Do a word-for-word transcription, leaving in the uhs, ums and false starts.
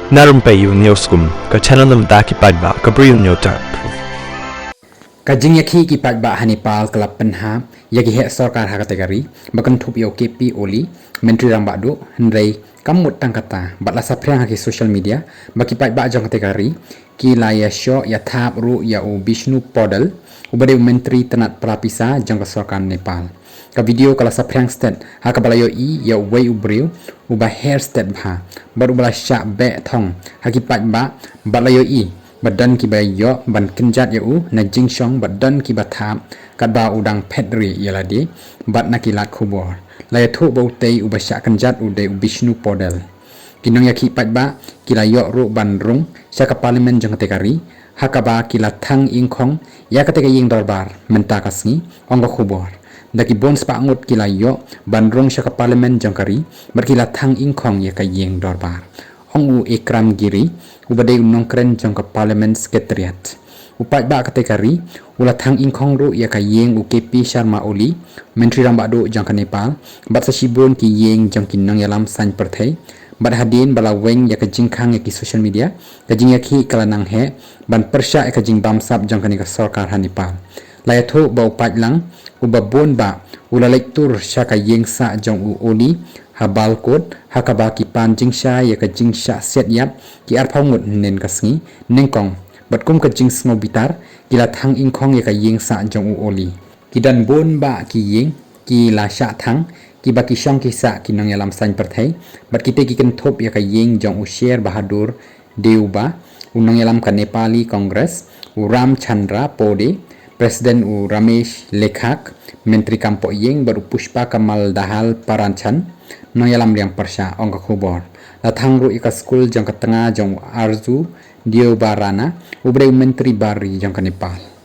Na rympei ïa u News Kum, ka channel na bynta ki paidbah ka Bri u Newtap. Ka jingïakhih ki paidbah ha Nepal ka la pynhap ïa ki heh sorkar ha katei ka ri ba kynthup ïa u K P Oli, Myntri Rangbah Duh, hynrei kam mut tang kata bad la saphriang ha ki social media ba ki paidbah jong katei ka ri ki la ïa shoh ïa thap ruh ïa u Bishnu Paudel, uba dei u Myntri Tnat Pla Pisa jong ka sorkar Nepal. Ka video ka la saphriang stet ha kaba la ïohi ïa uwei u briew uba her stet bha bad uba la shah beh thong ha ki paidbah bad la ïohi ba don kiba ïoh ban kynjat ïa u na jingshong bad don kiba thap katba u dang phet rieh ïa lade bad na ki lad khubor. La ïathuh ba utei uba shah kynjat u dei u Bishnu Paudel. Ki nongïakhih paidbah ki la ïoh ruh ban rung sha ka parliament jong katei ka ri ha kaba ki la thang ingkhong ïa katei ka ïing dorbar mynta ka sngi, ong ka khubor. Da ki bun spah ngut ki la ïoh ban rung sha ka parliament jong ka ri bad ki la thang ingkhong ïa ka ïing dorbar, ong u Ekram Giri, uba dei u nongkren jong ka Parliament Secretariat. U paidbah katei ka ri u la thang ingkhong ruh ïa ka ïing u K P Sharma Oli, Myntri Rangbah Duh jong ka Nepal, bad sa shibun ki ïing jong ki nongïalam saiñ pyrthei. Bad hadien ba la weng ïa ka jingkhang ïa ki social media, ka jingïakhih ka la nang heh ban pyrshah ïa ka jingbamsap jong kane ka sorkar ha Nepal. La ïathuh ba u paidlang uba bun bah u la leit tur sha ka ïing sah jong u Oli ha Balkot ha kaba ki pan jingshai ïa ka jingshah siat ïap ki arphew ngut hynnin ka sngi nyngkong, bad kum ka jingsngewbitar ki la thang ingkhong ïa ka ïing sah jong u Oli. Ki don bun bah ki ïing ki la shah thang kiba ki shong ki sah ki nongïalam saiñ pyrthei, bad kitei ki kynthup ïa ka ïing jong u Sher Bahadur Deuba, u nongïalam ka Nepali Congress, u Ram Chandra Pode, President u Ramesh Lekhak, Myntri Kam Pohïing, bad u Pushpa Kamal Dahal Paranchan, nongïalam liang pyrshah, ong ka khubor. La thang ruh ïa ka skul jong ka tnga jong u Arju Deuba Rana, uba dei u Myntri Bar Ri jong ka Nepal.